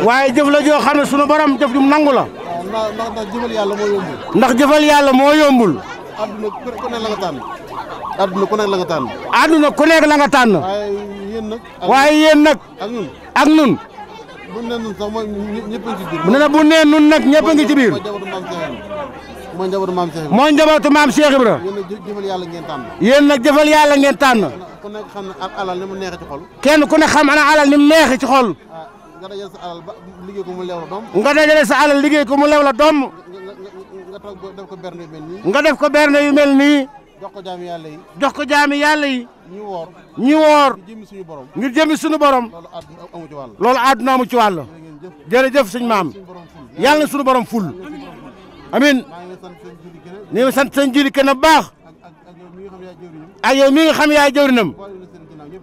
waaye jëf la joo xam ne sunu borom jëf jum nangu la. ndax jëfal yàlla moo yombul. ndax jëfal yàlla moo yombul. àdduna ku nekk la nga tànn. àdduna ku nekk la nga tànn. àdduna ku nekk la nga tànn. waaye yéen nag. ak ñun. bu ne nun sax mooy ñëpp a ngi ci biir. mu ne bu nee nun nag ñëpp a ngi ci biir. mooy njabootu maam Cheikh. mooy njabootu maam Cheikh Ibra. yéen nag jëfal yàlla ngeen tànn. yéen nag jëfal yàlla ngeen tànn. ku nekk xam ne alal ni mu neexee ci xol. kenn ku ne xam ana alal ni mu neexee ci xol. nga dajale sa alal ba liggéey ko mu lew la doom. nga dajale sa alal liggéey ko mu lew la doom. nga toog def ko berne yu mel nii. nga def ko berne yu mel nii. jox ko jaami yàlla yi. jox ko jaami yàlla yi. ñu woor. ñu woor. ñu jëmi suñu borom. ñu jëmi suñu borom. loolu àdduna amu ci wàll. loolu àdduna amu ci wàll. jërëjëf sëñ maam. yàlla na suñu borom ful. amin ni ngi sant sëñ Jili Kene bu baax. ak yow mi nga xam yaay jëwrinam.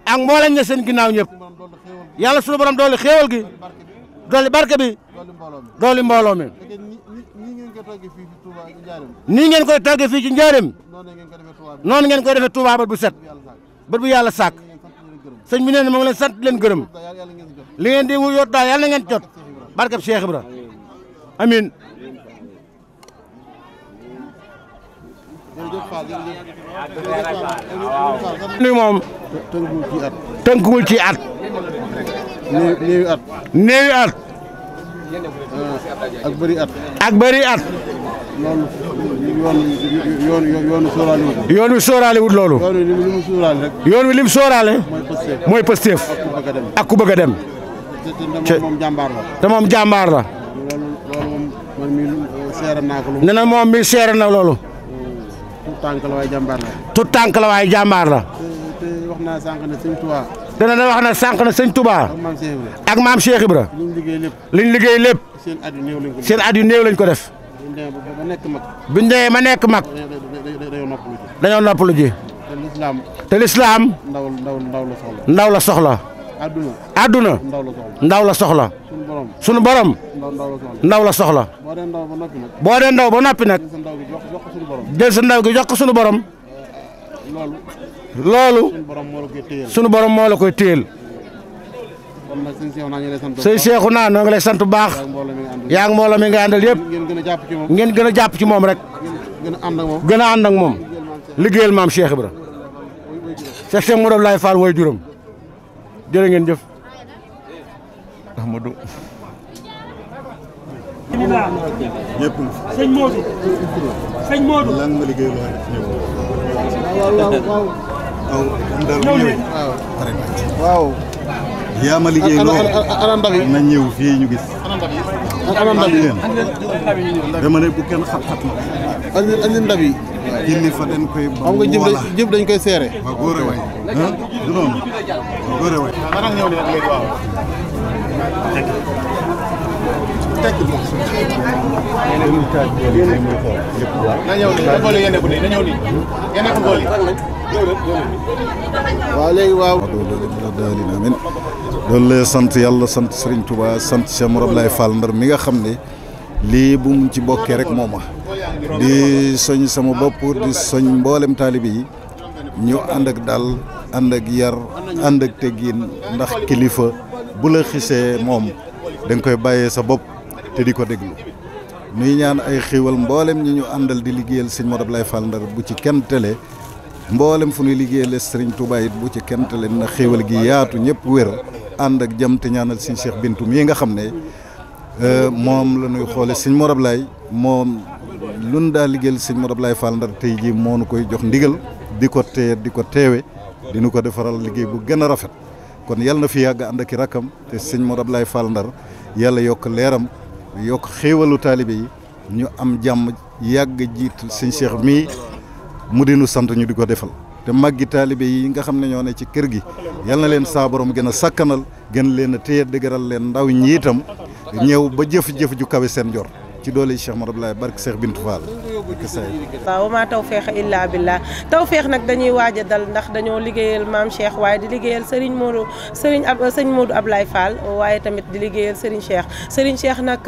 ak mboolem ña seen ginnaaw ñëpp. yàlla suñu borom doole xéewal gi. doole barke bi. doole mbooloo mi. nii ngeen koy toggee fii ci Njaaréem. noonu ngeen koy defee Touba bët bu set. bët bu yàlla sàkk. sëñ bi nee na ma ngi leen sant leen gërëm. li ngeen di wut daal yàlla na ngeen jot. barkeb Cheikh Ibra amin ni moom tënkuwul ci at. néewi at. néewi at. ak bëri at. ak bëri at. loolu yoonu sóoraale wut. yoon wi sóoraale wut loolu. yoon wi li mu sóoraale rek. yoon wi lim sóoraale. mooy Pastef. ak ku bëgg a dem. te moom jàmbaar la. te moom jàmbaar la. loolu moom man mii seere naa ko. nee na moom mi seere na loolu. tout tànk la waaye jàmbaar la. tout tànk la waaye jàmbaar la. te wax naa sànq ne sëñ Touba. dana na wax na sànq na sëñ Touba. ak maam Cheikh Ibra. liñ liggéey lépp. liñ liggéey lépp. seen at yu néew lañ ko def. seen at yu néew lañ ko def. ba nekk mag. biñ demee ma nekk mag. dañoo noppalu ji. dañoo noppalu ji. te lislaam. ndaw la soxla. ndaw la soxla. adduna. ndaw la soxla. sunu borom. ndaw la soxla. boo dee ndaw ba noppi nag. jël sa ndaw gi jox ko sunu borom. loolu. sunu borom moo la koy téyel. sëñ Seexu naa noo ngi lay sant bu baax. yaa ngi mbooloo mi nga àndal yëpp. ngeen gën a jàpp ci moom rek. gën a ànd ak moom. liggéeyal maam Cheikh Ibra. Cheikh Modou Abdoulaye Fall way juróom. jërë ngeen jëf. Ahmadou. ñëpp sëñ Modou. sëñ Modou. lan nga liggéey loo ñëw. waaw. yaa ma liggéey loo na ñëw fii ñu gis. ana ndab yi dama ne bu kenn xat-xat la. andi ndab yi. kilifa dañ koy. xam nga jëf dañ koy seere. waaw góor a waay. du noonu góor a waay. waaw léegi waaw. amiin loolu la sant yàlla sant Serigne Touba sant Cheikh Modou Abdoulaye Fall Ndar mi nga xam ne lii bu mu ci bokkee rek mooma di soñ sama bopp di soñ mboolem taalibe yi ñu ànd ak daal ànd ak yar ànd ak teggin ndax kilifa bu la xisee moom da nga koy bàyyee sa bopp te di ko déglu nuy ñaan ay xiiwal mboolem ñi ñu àndal di liggéeyal sëñ Modou Abdoulaye Fall Ndar bu ci kenn tele mboolem fu ñuy liggéeyal Serigne Touba it bu ci kenn tele na xiiwal gi yaatu ñëpp wér ànd ak jëm te ñaanal sëñ Cheikh Bintou mii nga xam ne moom la ñuy xoole sëñ Modou Abdoulaye moom lun daa liggéeyal sëñ Modou Abdoulaye Fall Ndar tey jii moo nu koy jox ndigal di ko teewe dinu ko defaral liggéey bu gën a rafet kon yàlla na fi yàgg ànd ak i rakkam te sëñ Modou Abdoulaye Fall Ndar yàlla yokk leeram yokk xéewalu taalibe yi ñu am jàmm yàgg jiit sëñ Cheikh mii mu dinu sant ñu di ko defal te màggi taalibe yi nga xam ne ñoo ne ci kër gi yal na leen saa borom gën a sakkanal gën leen a téye dëgëral leen ndaw ñi itam ñëw ba jëf-jëf ju kawe seen jor ci doole Cheikh Modou Abdoulaye barke Cheikh Bintou Fall waaw ma tawfeex illa billah tawfeex nag dañuy waaj a dal ndax dañoo liggéeyal maam Cheikh waaye di liggéeyal sëñ Modou Ablaye Fall waaye tamit di liggéeyal Serigne Cheikh nag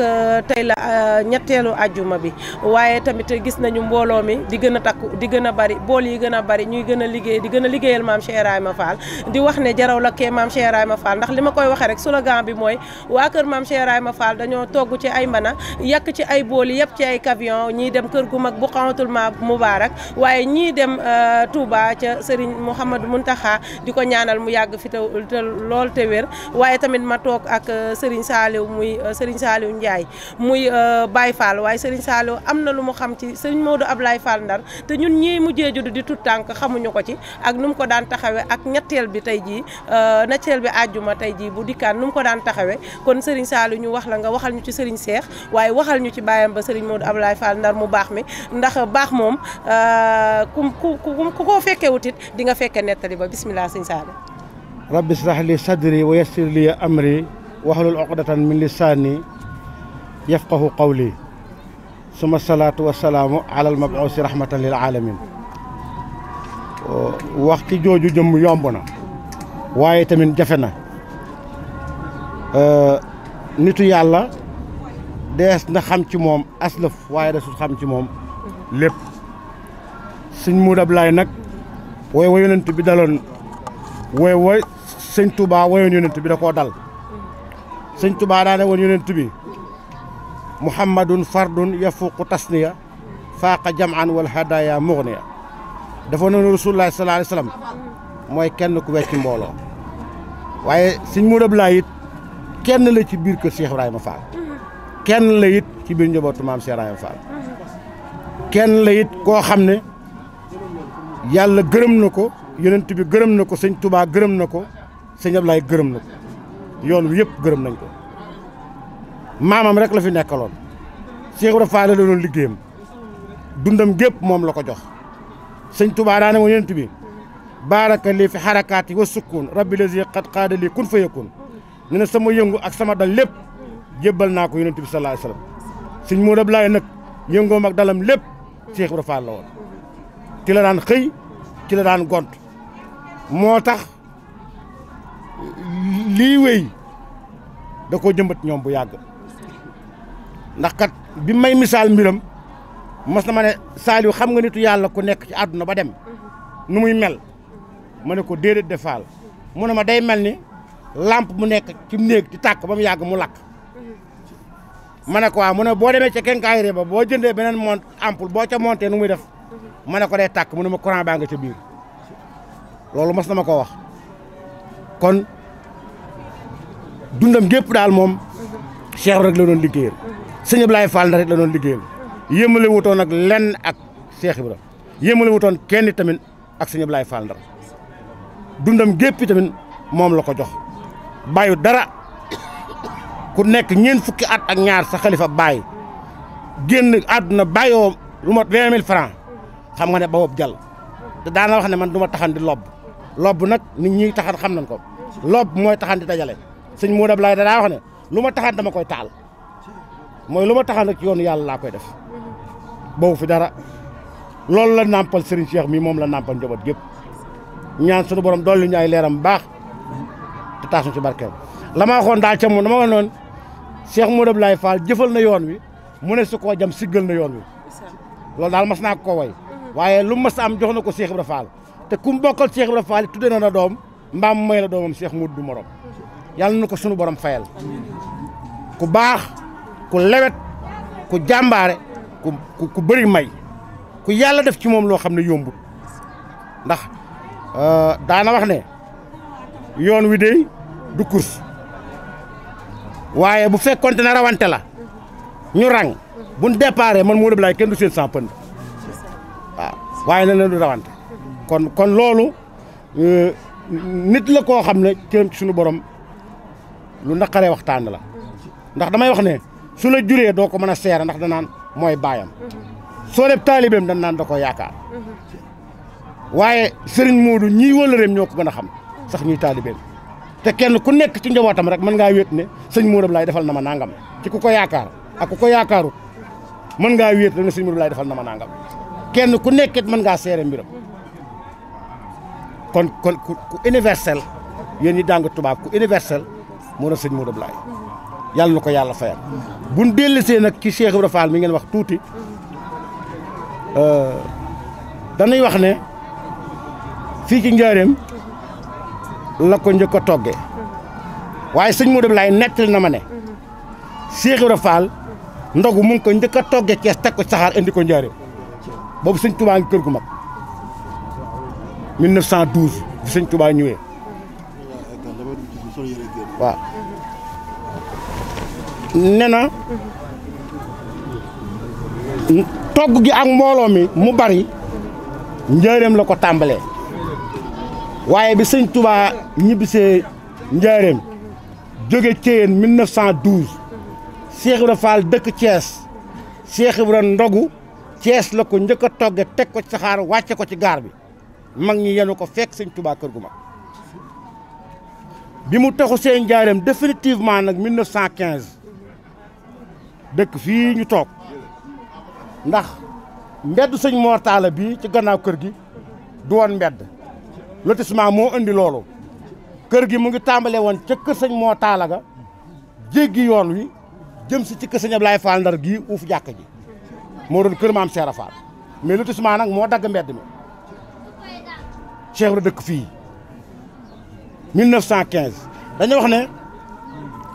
tey la ñetteelu ajjuma bi waaye tamit gis nañu mbooloo mi di gën a takku di gën a bari bool yi gën a bari ñuy gën a liggéey di gën a liggéeyal maam Cheikh Ibrahima Fall di wax ne jaraw la kee maam Cheikh Ibrahima Fall ndax li ma koy waxee rek slogan bi mooy waa kër maam Cheikh Ibrahima Fall dañoo togg ci ay mbana yàq ci ay bool yëpp ci ay camion ñii dem kër gu mag bu xamatul ma Mubaarak waaye ñii dem Touba ca Serigne Mouhamadou Mountakha di ko ñaanal mu yàgg fi te lool te wér waaye tamit ma toog ak Serigne Saliou muy Serigne Saliou Ndiaye muy Baye Fall waaye Serigne Saliou am na lu mu xam ci Serigne Modou Ablaye Fall Ndar te ñun ñii mujjee judd di tut tànk xamuñu ko ci ak nu mu ko daan taxawee ak ñetteel bi tey jii ñetteel bi àjjuma tey jii bu dikkaan nu mu ko daan taxawee kon Serigne Saliou ñu wax la nga waxal ñu ci Serigne Cheikh waaye waxal ñu ci baayam ba Serigne Modou Ablaye Fall Ndar mu baax mi ndax baax moom ku ko fekkee wutit di nga fekke nettali ba bismillah Serigne Saliou rabbi israh li sadri wa yassir li amri wahlul uqdatan min lisani yafqahu qawli suma salaatu wa salaamu ala al mabuusi rahmatan lil alamin wax ci jooju jëm yomb na waaye tamit jafe na nitu yàlla dees na xam ci moom aslëf waaye desul xam ci moom lépp sëñ Modou Ablaye nag wooy wa yonent bi daloon wooy wa sëñ Touba woyoon yonent bi da koo dal sëñ Touba daa ne woon yonent bi muhammadun fardun yafuqu tasniya faaqa jam'an wal hadaya mughniya dafa noonu rasulullah sallallahu alayhi wasallam mooy kenn ku wecc mbooloo waaye sëñ Modou Ablaye it kenn la ci biir kër Cheikh Ibrahima Fall kenn la it ci biir njabootu maam Cheikh Ibrahima Fall kenn la it koo xam ne yàlla gërëm na ko yonent bi gërëm na ko sëñ Touba gërëm na ko sëñ Ablaye gërëm na ko yoon wi yëpp gërëm nañ ko maamam rek la fi nekkaloon Cheikh Ibrahima Fall la doon liggéeyam dundam gépp moom la ko jox sëñ Touba daa ne woon yonent bi baaraka lii fi xarakaati wa sukkuun rabbi lazi qad qaada lii kun fa yakun ne na sama yëngu ak sama dal lépp jébbal naa ko yonent bi sallallahu alayhi wasallam sëñ Modou Ablaye nag yëngoom ak dalam lépp Cheikh Ibrahima Fall la woon ci la daan xëy ci la daan gont moo tax lii wéy da koo jëmbat ñoom bu yàgg ndax kat bi may misaal mbiram mas na ma ne Saliou xam nga nitu yàlla ku nekk ci àdduna ba dem nu muy mel ma ne ko déedéet de Fall mu ne ma day mel ni lampe mu nekk ci néeg di tàkk ba mu yàgg mu lakk ma ne ko waaw mu ne boo demee ca kenkaayre ba boo jëndee beneen ampoule boo ca monté nu muy def ma ne ko day tàkk mu ne ma courant baa nga ca biir loolu mas na ma ko wax kon dundam gépp daal moom Cheikh rek la doon liggéeyal sëñ Ablaye Fall Ndar rek la doon liggéeyal yéemale wutoon ak lenn ak Cheikh Ibra yéemale wutoon kenn tamit ak sëñ Ablaye Fall Ndar dundam gépp tamit moom la ko jox bàyyu dara ku nekk ñeent fukki at ak ñaar sa xalifa bàyyi génn àdduna bàyyoo lu mot 20 000 francs xam nga ne ba wob jàll te daana wax ne man du ma taxan di lobb nag nit ñi taxan xam nañ ko lobb mooy taxan di dajale sëñ Modou Ablaye daa wax ne lu ma taxan dama koy taal mooy lu ma taxan rek ci yoonu yàlla laa koy def boobu fi dara loolu la nàmpal Serigne Cheikh mi moom la nàmpal njaboot gépp ñaan sunu borom dolli ñu ay leeram baax te taas ñu ci barkeel la ma waxoon daal ca moom dama wax noonu Cheikh Modou Ablaye Fall jëfal na yoon wi mu ne su koo jam siggal na yoon wi loolu daal mas naa ko way waaye lu mas am jox na ko Cheikh Ibra Fall te ku mu bokkal Cheikh Ibra Fall tudde na doom mbaam may la doomam Cheikh Modou du morom yàlla na ko sunu borom fayal ku baax ku lewet ku jàmbaare ku bëri may ku yàlla def ci moom loo xam ne yombut ndax daana wax ne yoon wi de du course waaye bu fekkonte ne rawante la ñu rang buñ déparé man Modou Ablaye kenn du seen sans pënd waaw waaye na leen du rawante kon loolu nit la koo xam ne cëram ci suñu borom lu naqaree waxtaan la ndax damay wax ne su la juree doo ko mën a seere ndax danaan mooy baayam soo def taalibeem dañ naan da ko yaakaar waaye Serigne Modou ñii wëllëreem ñoo ko gën a xam sax ñuy taalibeem te kenn ku nekk ci njabootam rek mën ngaa wéet ne sëñ Modou Ablaye defal na ma nangam ci ku ko yaakaar ak ku ko yaakaarut mën ngaa wéet rek ne sëñ Modou Ablaye defal na ma nangam kenn ku nekkit mën ngaa seere mbiram kon ku universel yéen ñi dàng tubaab ku universel moo na sëñ Modou Ablaye yàlla na ko yàlla fayal buñ dellisee nag ci Cheikh Ibra Fall mi ngeen wax tuuti dañuy wax ne fii ci Njaaréem la ko njëkk a toggee waaye sëñ Modou Ablaye nettali na ma ne Cheikh Ibra Fall ndogu mu ngi ko njëkk a toggee Cees teg ko saxaar indi ko Njaaréem boobu sëñ Touba ngi kër gu mag 1912 bi sëñ Touba ñëwee waaw nee na togg gi ak mbooloo mi mu bari Njaaréem la ko tàmbalee waaye bi sëñ Touba ñibbisee Njaaréem jóge Thièyène 1912 Cheikh Ibra Fall dëkk Thiès Cheikh Ibra ndogu Thiès la ko njëkk a togge teg ko ci saxaar wàcce ko ci gaar bi mag ñi yenu ko fekk sëñ Touba kër gu mag bi mu taxu seen Njaaréem définitivement nag 1915 dëkk fii ñu toog ndax mbedd sëñ Mor Talla bii ci gannaaw kër gi du woon mbedd lotissement moo indi loolu kër gi mu ngi tàmbale woon ca kër sëñ Mor Talla ga jéggi yoon wi jëm si ci kër sëñ Ablaye Fall Ndar gii uuf jàkk ji moo doon kër maam Seera Fall mais lotissement nag moo dagg mbedd mi Cheikh Ibra dëkk fii 1915 dañu wax ne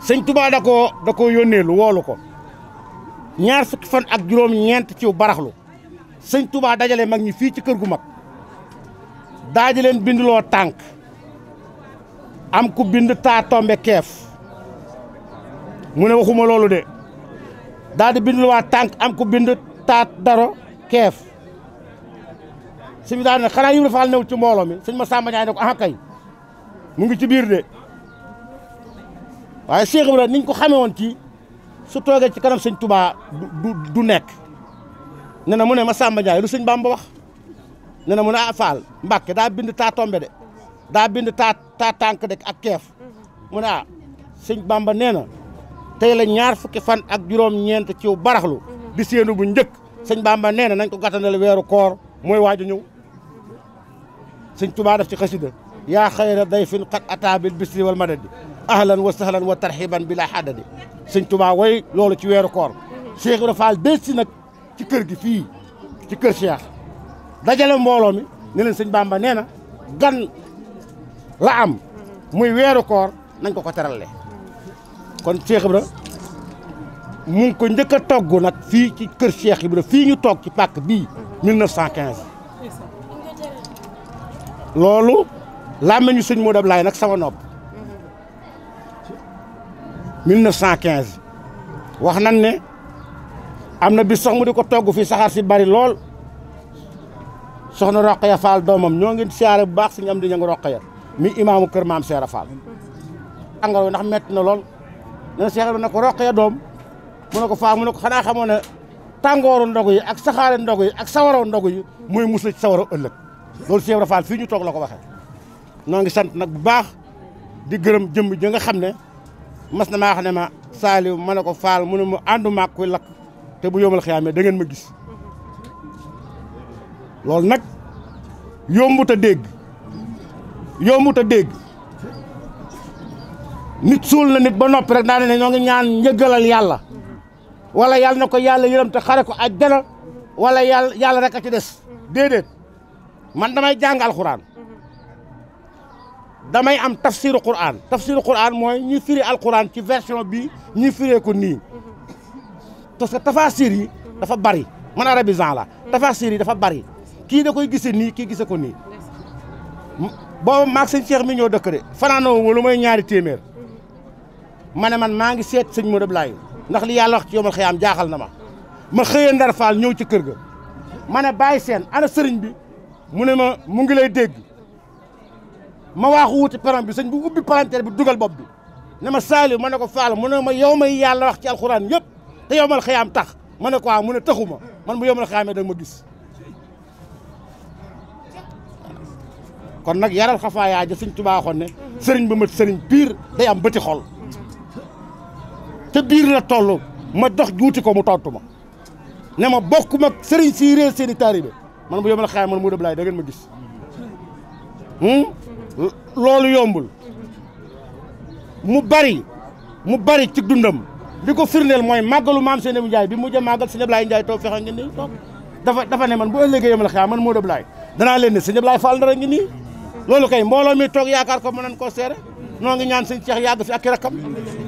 sëñ Touba da koo yónneelu woolu ko ñaar fukki fan ak juróom-ñeent ci baraxlu sëñ Touba dajale mag ñi fii ci kër gu mag daa di leen bindloo tànk am ku bind taa tombe keef mu ne waxuma loolu de daa di bindluwaat tànk am ku bind taa daro keef sëñ bi daal ne xanaa Ibra Fall newul ci mbooloo mi sëñ ma Samba Ndiaye ne ko ah kay mu ngi ci biir de waaye Cheikh Ibra niñ ko xamee woon ci su toogee ci kanam sëñ Touba du nekk nee na mu ne ma Samba Ndiaye lu sëñ Bamba wax nee na mu ne ah Fall Mbàkke daa bind taa tombe de daa bind taa tànk de ak keef mu ne ah sëñ Bamba nee na tey la ñaar fukki fan ak juróom-ñeent ci baraxlu di séenu bu njëkk sëñ Bamba nee na nañ ko gàttandale weeru koor mooy waaj a ñëw sëñ Touba def ci xasida yaa xayra dayfin qad ataa bil bisri wal madadi ahlan wa sahlan wa tarxiban bila haddadi sëñ Touba way loolu ci weeru koor Cheikh Ibra Fall des si nag ci kër gi fii ci kër Cheikh dajale mbooloo mi ne leen sëñ Bamba nee na gan la am muy weeru koor nañ ko teralle kon Cheikh Ibra mu ngi ko njëkk a togg nag fii ci kër Cheikh Ibra fii ñu toog ci pàkk bii 1915 loolu làmmiñu sëñ Modou Ablaye nag sama nopp 1915 wax nan ne am na bis sax mu di ko togg fii saxaar si bari lool soxna Roqaya Fall doomam ñoo ngi siyaare bu baax suñu am di ña ngi Roqaya mi imaamu kër maam Seera Fall angaro ndax metti na lool nee na Cheikh Ibra ne ko Roqaya doom mu ne ko Fall mu ne ko xanaa xamoo ne tàngooru ndogu yi ak saxaare ndogu yi ak sawaraw ndogu yi muy musal ci sawaraw ëllëg loolu Cheikh Ibra Fall fii ñu toog la ko waxee noo ngi sant nag bu baax di gërëm jëmm ji nga xam ne mas na maa wax ne ma Saliou ma ne ko Fall mu ne mu ànduma ak kuy lakk te bu yomal xiyaamee da ngeen ma gis loolu nag yombut a dégg nit suul na nit ba noppi rek daa ne ñoo ngi ñaan njëggalal yàlla wala yàlla na ko yàlla yërëm te xare ko àjjana wala yàlla rek a ci des déedéet man damay jàng alxuraan damay am tafsiru Qur'an mooy ñi firi alxuraan ci version bi ñi firee ko nii parce que tafasir yi dafa bari man arabisant la tafasir yi dafa bari kii da koy gise nii kii gise ko nii booba maag sëñ Cheikh mi ñoo dëkk de fanaanoo ma lu may ñaari téeméer ma ne man maa ngi seet sëñ Modou Ablaye ndax li yàlla wax ci yomal xiyaam jaaxal na ma xëyee Ndar Fall ñëw ci kër ga ma ne bàyyi seen ana sëriñ bi mu ne ma mu ngi lay dégg ma waaxu wuti peron bi sëñ bu ubbi palanteer bi dugal bopp bi ne ma Saliou ma ne ko Fall mu ne ma yow may yàlla wax ci alxuraan yëpp te yomal xiyaam tax ma ne ko waaw mu ne taxuma man bu yomal xiyaamee da nga ma gis kon nag yaral xafaayaa ja sëñ Tuubaa waxoon ne sëriñ ba mat sëriñ biir day am bëti xol te biir la toll ma dox juuti ko mu tontu ma ne ma bokkuma ak sëriñ si réer seen i taalibe man bu yomal xaay man Modou Ablaye da ngeen ma gis loolu yombul mu bari ci dundam li ko firndeel mooy màggalu maam Seynabou Ndiaye bi mujj a màggal sëñ Ablaye Ndiaye taw fexe ngeen nii toog dafa ne man bu ëllëgee yomal xaay man Modou Ablaye danaa leen ne sëñ Ablaye Fall Ndar ngi nii loolu kay mbooloo mi toog yaakaar ko mën nañ koo seere noo ngi ñaan sëñ Cheikh yàgg fi ak rakam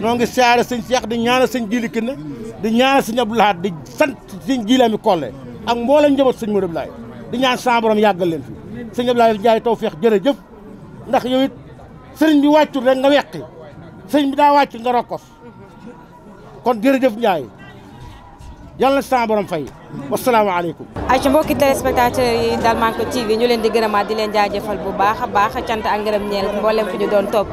noo ngi siyaare sëñ Cheikh di ñaanal sëñ Jili Kinne di ñaanal sëñ Abdou Lahad di sant sëñ Jilami Kolle ak mboolem njaboot sëñ Modou Ablaye di ñaan sa borom yàggal leen fi sëñ Ablaye Ndiaye tawfeex jërëjëf ndax yow it sëriñ bi wàccul rek nga weqi sëriñ bi daa wàcc nga rokkos kon jërëjëf Ndiaye yàlla na sa borom fay wasalaamaaleykum. ay ci mbokki téléspectateurs yi Dalmanko TV ñu leen di gërëmaat di leen jaajëfal bu baax a baax cant ak ngërëm ñeel mboolem fi ñu doon topp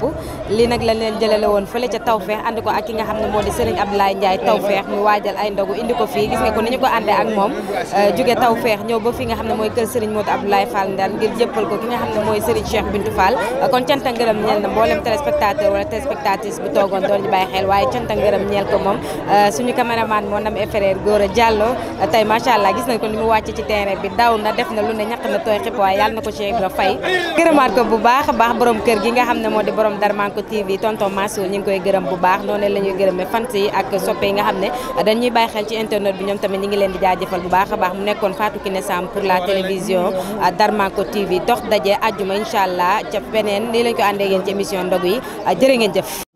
lii nag lañ leen jëlale woon fële ca Tawfekh ànd ko ak ki nga xam ne moo di Serigne Abdoulaye Ndiaye Tawfekh mu waajal ay ndogu indi ko fii gis nga ko ni ñu ko àndee ak moom jóge Tawfekh ñëw ba fi nga xam ne mooy kër Serigne Modou Abdoulaye Fall Ndar ngir jëppal ko ki nga xam ne mooy Serigne Cheikh Bintou Fall kon cant ak ngërëm ñeel na mboolem téléspectateur wala téléspectatrice bu toogoon doon ñu bàyyi xel waaye cant ak ngërëm ñeel ko moom suñu caméraman moo nam frère Gora Diallo tey macha allah gis nañ ko ni mu wàcc ci terrain bi daw na def na lu ne ñàkk na tooy xip waaye yàlla na ko Cheikh Ibra fay gërëmaat ko bu baax a baax borom kër gi nga xam ne moo di borom Dalmanko TV tonton Mansour ñu ngi koy gërëm bu baax noonu la ñuy gërëmee fans yi ak soppe yi nga xam ne dañuy bàyyi xel ci internet bi ñoom tamit ñi ngi leen di jaajëfal bu baax a baax mu nekkoon Fatou Kiné Sam pour la télévision Dalmanko TV dox daje àjjuma incha allah ca beneen nii lañ ko àndee yéen ci émission ndogu yi jërë ngeen jëf